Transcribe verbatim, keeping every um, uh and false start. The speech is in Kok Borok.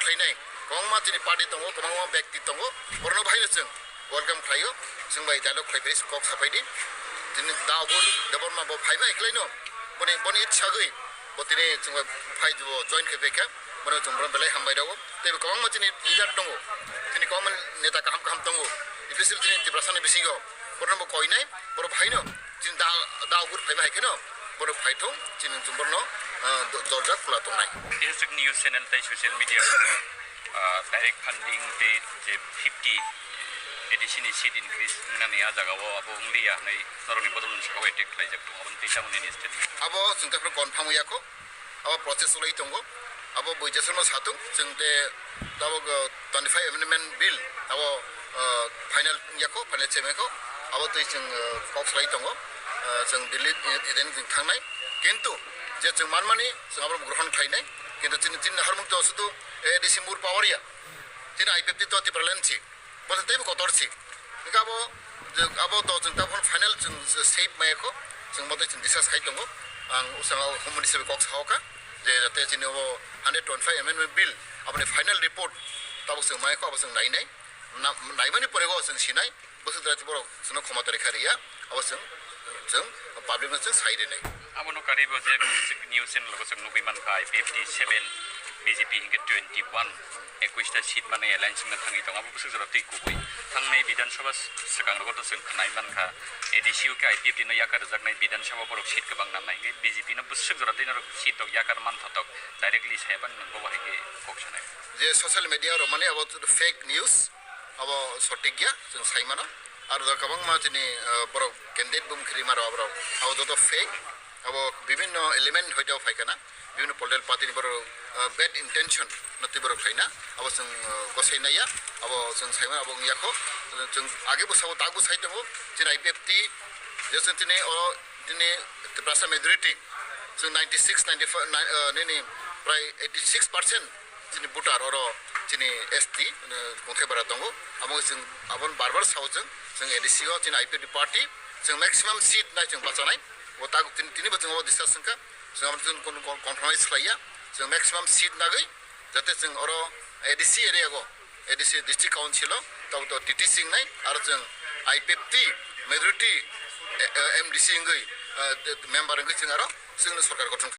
Tei nai, kwbangma chini party tongo, kwbangma bekti tongo, borokno bahaino chwng welcome khlaio, chwng bai dialogue khlai phai kok sapai di. Chini Dagur Debbarma bo phai bai khlaino, boni, boni sagwi bo tini chwng bai phai bo join khai phai kha, bono chwng bono belai hambai rwo. Tei bo kwbangma chini leader tongo, chini kwbangma neta kaham kaham tongo, especially chini Tiprasani bisingo, borokno bo koinai, borok bahaino. Chini da, da ugur phaiba hai kheno, borok phaithung, chini chumbarno, ah, do-, dorja khula tongnai. District news channel tei social media, ah, direct funding tei je fifty A D C ni seat increase wngnani a jagao abo wngliya hwnwi norokni bodol ni sakao attack khlaijak tongo, aboni twi tamoni ni statement? Abo chwng tephuru confirm wngya kho. Abo process wngwi tongo. Abo buijasono satung, chwng de tabok, uh, twenty-five amendment bill abo, uh, final yakho, final chemekho, abo twi chwng, uh, kok salai tongo. Uh, chwng Delhi, uh, eden chwng thangnai. Kintu je chwng manmani, chwng abo grohon khlainai. Kintu chini, chini harmung to sudu A D C more power ya. Chini I P F T to Tipraland si. Bo tei bo kotor si. Hingke abo, je, abo to chwng tabuk final chwng shape maya kho, chwng bo tei chwng discuss khai tongo. Ang usang o home minister kok sao kha, je jate chini o hundred twenty-five amendment bill, aboni final report tabuk chwng maya kho, abo chwng nainai. Na, naimani pore go chwng sinai, bwswk jora borok chwngno khomota rikha riya, abo chwng, chwng public no chwng sai rinai. Abono karwi bo je news channel o chwng nugwi mankha, I P F T seven, B J P hingke twenty-one. Ekush ta seat mane alliance wngna thangwi tongo, abo bwswk jora twi kubui. Thangnai Bidhan Sabha s-, swkang rogo to chwng khwnai mankha, A D C o khe I P F T no yakar rwjaknai Bidhan Sabha borok seat kwbang nang nai, hingke B J P no bwswk jora twi norok seat rok yakar manthotok, directly saya pan nwng bo bahai khe kok sanai. Je social media rok mane abo fake news, abo sotik ya, chwng sai mano. Aro da kwbangma chini, ah, borok candidate bum khiri maro aborok. Abo joto fake, abo bibinno element hoito phai kana, bibinno political party ni borok, ah, bad intention no twi borok khlaina, abo chwng, ah, gosai naiya, abo chwng sai mano, abo wngya kho, chwng age bo sabo, tak bo sai tongo, chini I P F T, je chwng chini o, chini Tiprasa majority, chwng ninety six, ninety five, nai-, ah, nini prai eighty six percent, chini voter oro chini S T, eh, kongthai bara tongo. Abo chwng aboni bar bar sao chwng, chwng A D C o chini I P F T party, chwng maximum seat nai chwng bachanai. Bo tak tini, tini bo chwng abo discuss wngkha. Chwng abo chwng kon-, kon-, compromise khlaiya. Chwng maximum seat nagwi, jate chwng oro A D C area go, A D C district council o, tabuk to T T C wngnai, aro chwng I P F T majority, eh, eh, M D C wngwi, eh, de-, member wngwi chwng aro chwngno sorkar gothon